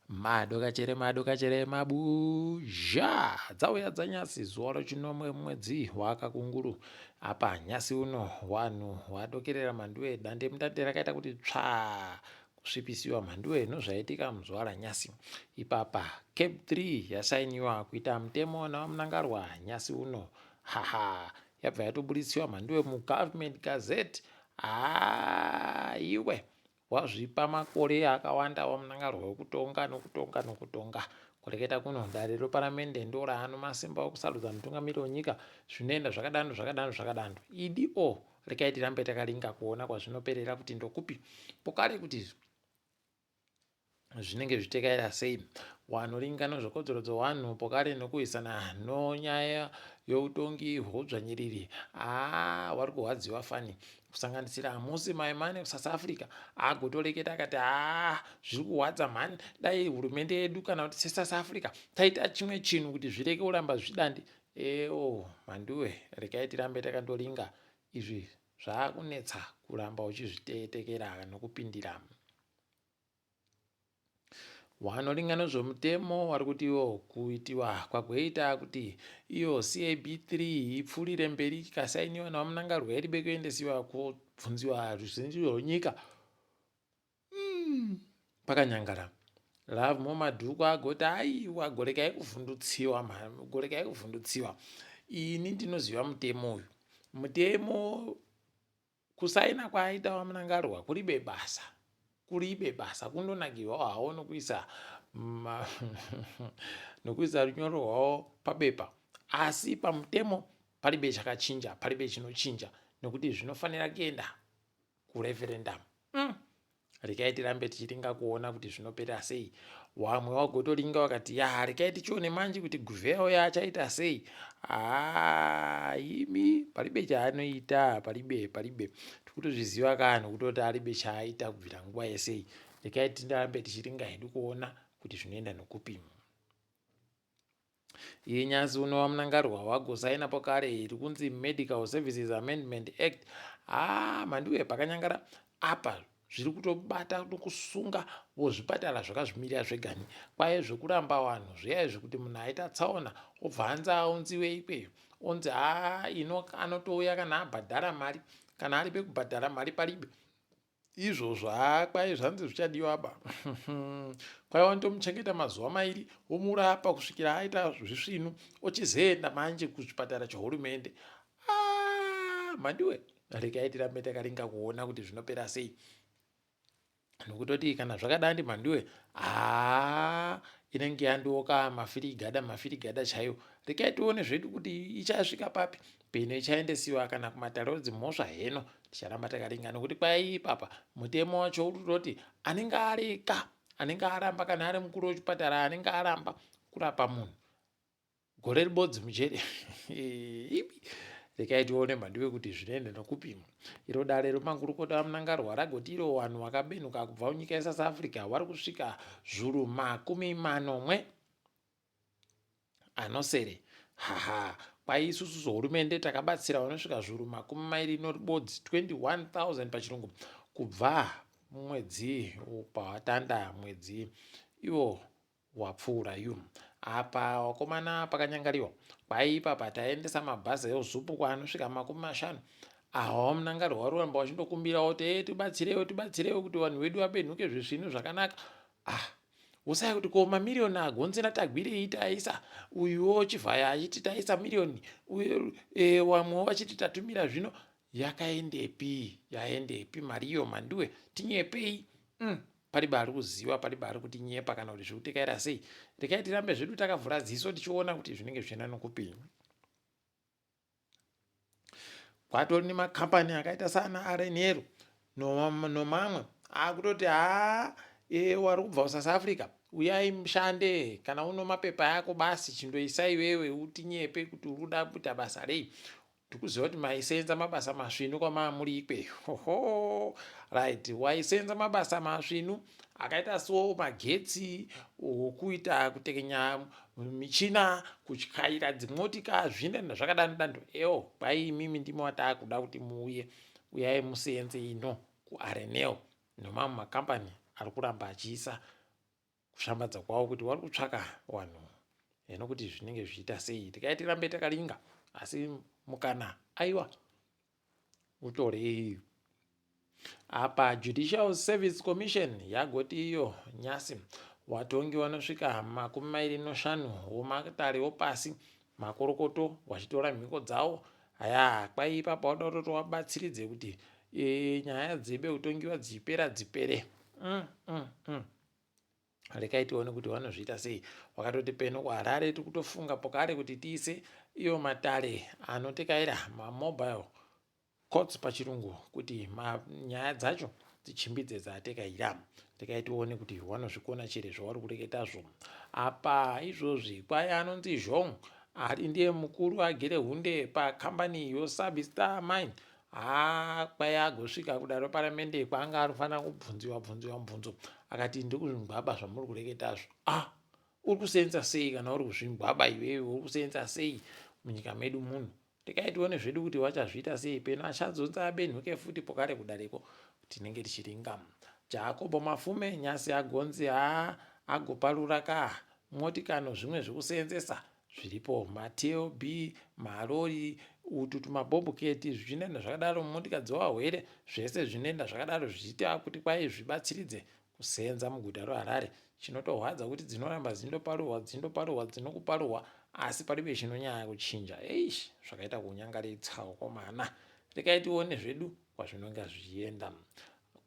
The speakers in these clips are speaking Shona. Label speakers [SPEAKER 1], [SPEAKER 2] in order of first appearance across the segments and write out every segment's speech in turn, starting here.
[SPEAKER 1] Madokachere madokachere mabuzha dzauya dzanyasi zuva rechinomwe mwedzi waKakunguru. Apa nyasi uno wanhu wadokerera mhanduwe dandemutande rakaita kuti tsvaa kusvipisiwa mhanduwe nozvaitika muzuva ranyasi. Ipapa Cap 3 yasainiwa kuita mutemo naVaMnangarwa nyasi uno. Haha yabva yatoburisiwa mhanduwe muGovernment Gazette. Haa iwe Wazvipa makore akawanda waMnangarwa wekutonga nokutonga nokutonga. Kureketa kuno, dare reparamende ndoraano masimba okusarudza mutungamiri wenyika. Zvinoenda zvakadando zvakadando zvakadando. Idi o, rekai tirambe takaringa kuona kwazvinoperera kuti ndokupi. Pokare kuti zvinenge zvichitekaira sei. Wanoringa nozvekodzero dzewanhu pokare nokuisana nonyaya youtongi hwoudzvanyiriri. Haa, wari kurwadziwa fani. Kusanganisira Mmusi Maimane kuSouth Africa agotoreketa akati haa zviri kurwadza mhani, dai hurumende yedu kana kuti seSouth Africa taita chimwe chinhu kuti zvireke kuramba zvidandi. Ewo mhanduwe, rekai tirambe takandoringa izvi zvaakunetsa kuramba uchizviteetekera nokupindira. Wanoringa nezvemutemo wari kuti iwo kuitiwa kwagoita kuti iyo CAB 3 ipfuurire mberi ikasainiwa naVaMnangagwa iribe kuendesiwa kobvunziwa ruzhinji rwenyika. Pakanyangara. Lovemore Madhuku agoti aiwa gorekai kuvhundutsiwa gorekai kuvhundutsiwa. Ini ndinoziva mutemo uyu. Mutemo Kusaina kwaaita VaMnangarwa kuribe basa, kuribe basa kundonakirwawo hawo nokuisa nokuisa runyoro rwawo pabepa asi pamutemo paribe chakachinja, paribe chinochinja nokuti zvinofanira kuenda kureferendamu. Rekai tirambe tichiringa kuona kuti zvinopera sei. Wamwe wagotoringa wakati ya rekai tichione manje kuti Guvheya uya achaita sei. Haa imi palibe chaanoita palibe palibe. Tikutozviziva ka nokutoti alibe chaaita kubvira nguva yesei. Rekai tirambe tichiringa hedu kuona kuti zvinoenda nokupi. Iye nyasi uno VaMnangarwa vagosaina pakare iri kunzi Medical Services Amendment Act. Haa mhanduwe pakanyangara apa zviri kutobata nokusunga vozvipatara zvakazvimirira zvegani kwaye zvekuramba vanhu zviya izvi kuti munhu aita tsaona obva anzi aunziwe ikweyo onzi haa ino anotouya kana abhadhara mari kana ari pekubhadhara mari paribe Izvozvo haa kwai zvanzi zvichadiwa ba kwai wanotomuchengeta mazuva mairi womurapa kusvikira aita zvisvinu ochizoenda manje kuchipatara chehurumende ah, mhandiwe regai tirambe takaringa kuona kuti zvinopera sei nokutoti kana zvakadandi mhandiwe haa inenge yandiwoka mafirigada mafirigada chaiwo regai tione zvedu kuti ichasvika papi peno ichaendesiwa kana kumatare edzimhosva heno ticharamba takaringa nokuti kwai ipapa mutemo wacho uri kutoti anenge areka anenge aramba kana ari mukuru wechipatara anenge aramba kurapa munhu gore ribodzi mujeri ipi rekai tione mhandiwe kuti zvinoenda nokupi iro dare remangurukota vamunangarwa ragoti iro vanhu vakabenuka kubva kunyika yesouth africa vari kusvika zvuru 70 anosere haha kwai isusu sohurumende takabatsira vanosvika zvuru 21 21000 pachirungu kubva mwedzi pawatanda mwedzi iwo wapfuura yu apa wakomana pakanyangariwa kwai ipapa taendesa mabhazi euzupu kwaanosvika 50 awa wamunangarwa waruramba wachindokumbirawo kuti e tibatsirewo tibatsirewo kuti vanhu vedu vabenhuke zvisvinu zvakanaka ah wosaya kuti ko mamiriyoni agonzera tagwirei taisa uyuwo chivhaya achiti taisa miriyoni uyu e, wamwewo vachiti tatumira zvino yakaendepi yaendepi mari iyo mhanduwe tinyepei mm. Paribe ari kuziva paribe ari kutinyepa kana kuti zviri kutekaira sei rekai tirambe zvedu takavhura ziso tichiona kuti zvinenge zvichienda nokupi kwatori nemakambani akaita saana rnl nomamwe akutoti haa e, wari kubva kusouth africa uyai mushande kana uno mapepa yako basi chindoisa iwewe utinyepe kuti uri kuda kuita basa rei Ndikuziva kuti maisenza mabasa masvinu kwamamuri ikweyo. Hoho. Right, waisenza mabasa masvinu akaita so magetsi, kuita kutekenya michina, kutyaira dzimotika, zvino zvakadano dando. Ewo, kwai imimi ndimi watakuda kuti muuye uyai musenze ino kuArenel nomamwe makambani ari kuramba achiisa. Kushambadza kwavo kuti wari kutsvaka vanhu nokuti zvinenge zvichiita sei. Tikai tirambe takaringa asi mukana aiwa utorei. Apa Judicial Service Commission yagoti iyo nyasi watongi wanosvika 25 womatare opasi makorokoto wachitora mhiko dzawo. Haya kwai ipapo wada kutoti wabatsiridze kuti e, nyaya dzibe kutongiwa dzipera dzipere. Rekai tione kuti vanozviita sei. Wakatoti peno kuHarare tiri kutofunga pokare kuti tiise iyo matare anotekaira mamobile courts pachirungu kuti nyaya dzacho dzichimbidze dzatekaira. Rekai tione kuti wanozvikona chere zvauri kureketazvo. Apa izvozvi kwai anonzi Zhong ari ndiye mukuru agere hunde pakambani yoSabi Star Mine. Haa kwai agosvika kudare reparamende kwaanga arifanira kubvunziwa bvunziwa mubvunzo akati ndiri kuzvingwaba zvamuri kureketazvo. Ah, uri kuseenza sei kana uri kuzvingwaba iwewe uri kuseenza sei munyika medu muno? Rekai tione zvedu kuti wachazviita sei peno achadzonza abenhuke futi pokare kudareko tinenge tichiringa. Jakobo Mafume nyasi agonzi haa agoparura ka motikano zvimwe zvekuseenzesa zviripo mateo b marori utu tumabhobhuketi zvichinoenda zvakadaro motika dzewahwere zvese zvinoenda zvakadaro zvichiita kuti kwai zvibatsiridze kuseenza muguta roHarare. Chinotorwadza kuti dzinoramba dzindoparurwa dzindoparurwa dzinokuparurwa asi paribe chinonyanya kuchinja. Eish zvakaita kunyangaritsa wakomana. Rekai tione zvedu kwazvinonga zvichienda.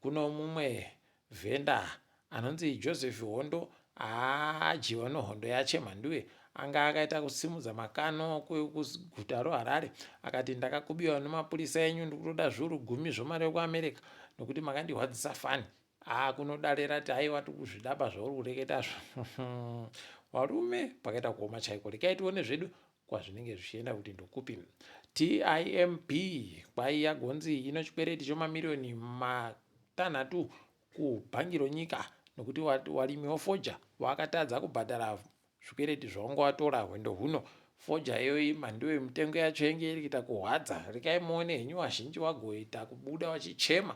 [SPEAKER 1] Kuno mumwe vhenda anonzi Joseph Hondo adyiwa nohondo yache mhanduwe anga akaita kusimudza makano kuguta roHarare akati ndakakubiwa nemapurisa enyu ndikutoda zviuru gumi zvomari yekuAmerica nokuti makandihwadzisa fani. Haa kuno dare rati haiwa tikuzvidaba zvauri kureketazvo. Varume pakaita kuoma chaiko. Rekai tione zvedu kwazvinenge zvichienda kuti ndokupi. TIMB kwai yagonzi ino chikwereti chomamiriyoni matanhatu kubhangi ronyika nokuti warimi wefodya wakatadza kubhadhara Zvikwereti zvawanga watora hwendo huno fodya iyoyi mhanduwe mitengo yacho yenge iri kuita kuhwadza rekai muone henyu vazhinji vagoita kubuda vachichema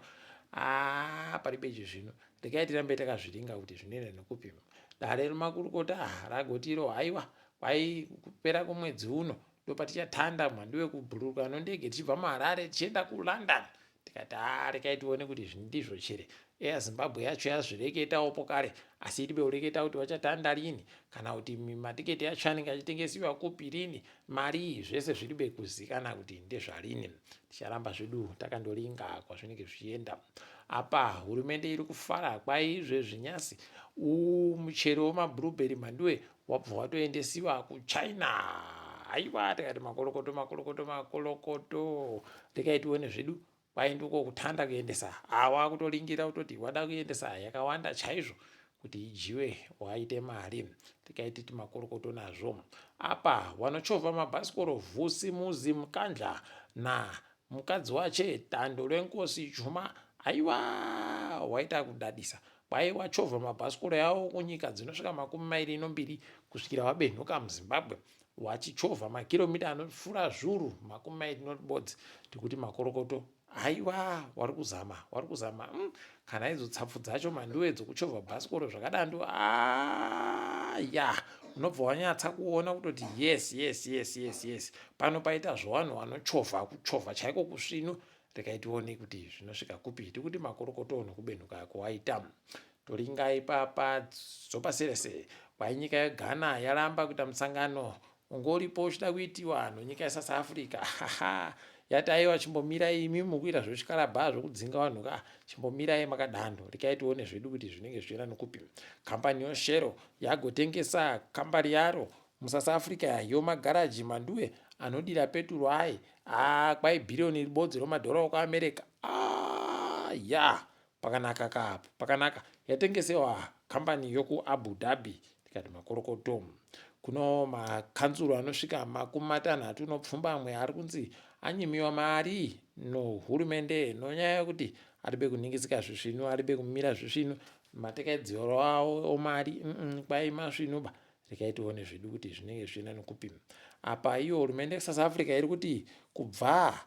[SPEAKER 1] aa paribe chizvino rekai tirambe takazviringa kuti zvinoenda nekupi dare remakurukota ragoti iro haiwa kwai kupera kwemwedzi uno ndopatichatanda mhanduwe kubhururuka nondege tichibva muharare tichienda kulondon Tikati haa rekai tione kuti izvi ndizvo chere. Air Zimbabwe yacho yazvireketawo pokare asi iribe kureketa kuti vachatanda rini kana kuti matiketi yacho anenge achitengesiwa kupi rini mari zvese zviribe kuzikana kuti ndezvarini. Ticharamba zvedu takandoringa kwazvinenge zvichienda. Apa hurumende iri kufara kwai izvezvi nyasi uu muchero wemablueberry mhanduwe wabva watoendesiwa kuchina haiwa tikati makolokoto makolokoto makolokoto rekai tione zvedu kwai ndiko kutanda kuendesa awa kutoringira kutoti wada kuendesa yakawanda chaizvo kuti idyiwe waite mari tikaiti timakorokoto nazvo apa wanochovha mabhasikoro vhusi muzi mukandla na Mukadzi wache Tando lwenkosi Juma aiwa waita kudadisa kwai wachovha mabhasikoro yawo kunyika dzinosvika 22 kusvikira wabenhuka muZimbabwe wachichovha makiromita anopfuura zviuru 21 tikuti makorokoto aiwa wari kuzama wari kuzama Kana idzo tsapfu dzacho mandiwe dzokuchovha bhasikoro zvakadando aya ah, unobva wanyatsa kuona kutoti yes yes yes yes yes pano paita zvowanhu vanochovha kuchovha chaiko kusvinu rekai tione kuti zvinosvika kupi tikuti makorokoto nokubenhuka kwawaita toringa ipapa dzopaserese kwainyika yeghana yaramba kuita musangano Ungoripo uchida kuitiwa nonyika yeSouth Africa haha yati aiwa chimbomirai imi mukuita zvechikarabha zvekudzinga vanhu ka chimbomirai makadando rekai tione zvedu kuti zvinenge zvichienda nokupi kambani yoshero yagotengesa kambani yaro muSouth Africa yomagaraji manduwe anodira peturu aye aa kwai bhiriyoni ribodzi romadhora okuAmerica aa ya Pakanaka ka apo pakanaka yatengesewa kambani yoku Abu Dhabi tikati makorokoto. Kuno makanzuru anosvika 37 ari kunzi anyimiwa mari nohurumende nonyaya yekuti aribe kuningisika zvisvinu aribe kumira zvisvinu matekaidziro awo omari mm, kwai masvinu ba rekai tione zvedu kuti zvinenge zvichienda nokupi apa iyo hurumende yesouth africa iri kuti kubva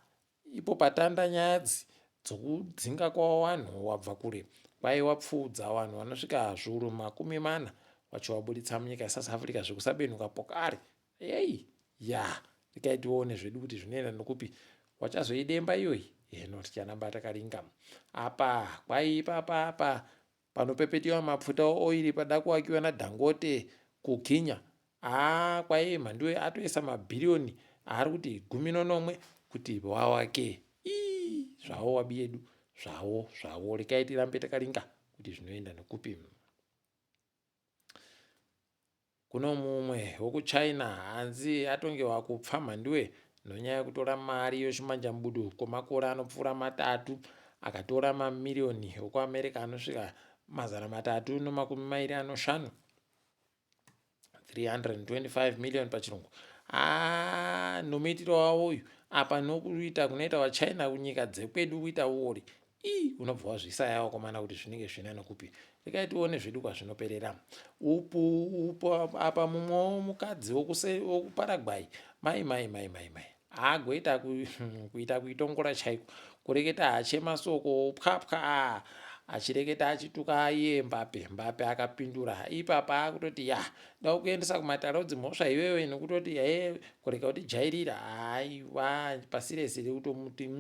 [SPEAKER 1] Ipo patanda nyayadzi dzokudzinga kwawanhu wabva kure kwai wapfuudza wanhu wanosvika zviuru 40 Wachiwaburitsa munyika yeSouth Africa zvekusabenuka pokari. Yei ya regai tione zvedu kuti zvinoenda nokupi. Wachazoidemba iyoyi heno ticharamba takaringa. Apa kwaipa papa panopepetiwa mapfuta oiri pada kuwakiwa naDangote kuKenya. Haa kwaiye Mhanduwe atoisa mabhiriyoni aari kuti 19 kuti wawake. Ii zvawo wabi yedu zvawo zvawo regai tirambe takaringa kuti zvinoenda nekupi. Kuno mumwe wokuChina hanzi atongewa kupfa Mhanduwe nonyaya yekutora mari yochimanjambudu kwemakore anopfuura matatu akatora mamiriyoni okuAmerica anosvika 325 325 million pachirungu. Ah, nomuitiro wavo uyu apa nokuita kunoita vachina kunyika dzekwedu kuita uori ii unobva wazvisaya wakomana kuti zvinenge zvina nokupi. Regai tione zvedu kwazvinoperera. Upu upu apa mumwewo mukadzi wokuparaguay mai mai mai mai mai Agoita kuita kuitongora chaiko kureketa hache masoko pwa pwa achireketa achituka iye Mbappe. Mbappe akapindura ipapa akutoti ya da kuendesa kumatare dzimhosva iwewe nekutoti he kurega kuti jairira aiwa pasiresi rekutomuti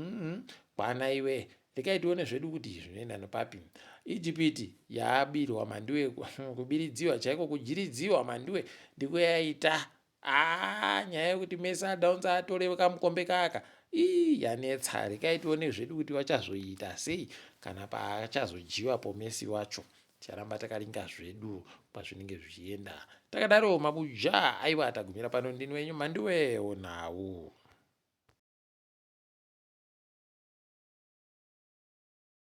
[SPEAKER 1] kwana iwe. Rekai tione zvedu kuti zvinoenda nopapi. Ijipiti yabirwa mhanduwe kubiridziwa chaiko kujiridziwa mhanduwe ndiko yaita. Haa nyaya yekuti Messi adaunza atore kamukombe kaka ii yanetsa. Rekai tione zvedu kuti vachazoita sei kana paachazodyiwapo Messi wacho. Ticharamba takaringa zvedu kwazvinenge zvichienda. Takadaro mabuja aiwa tagumira pano ndini wenyu Mhanduwe nhau.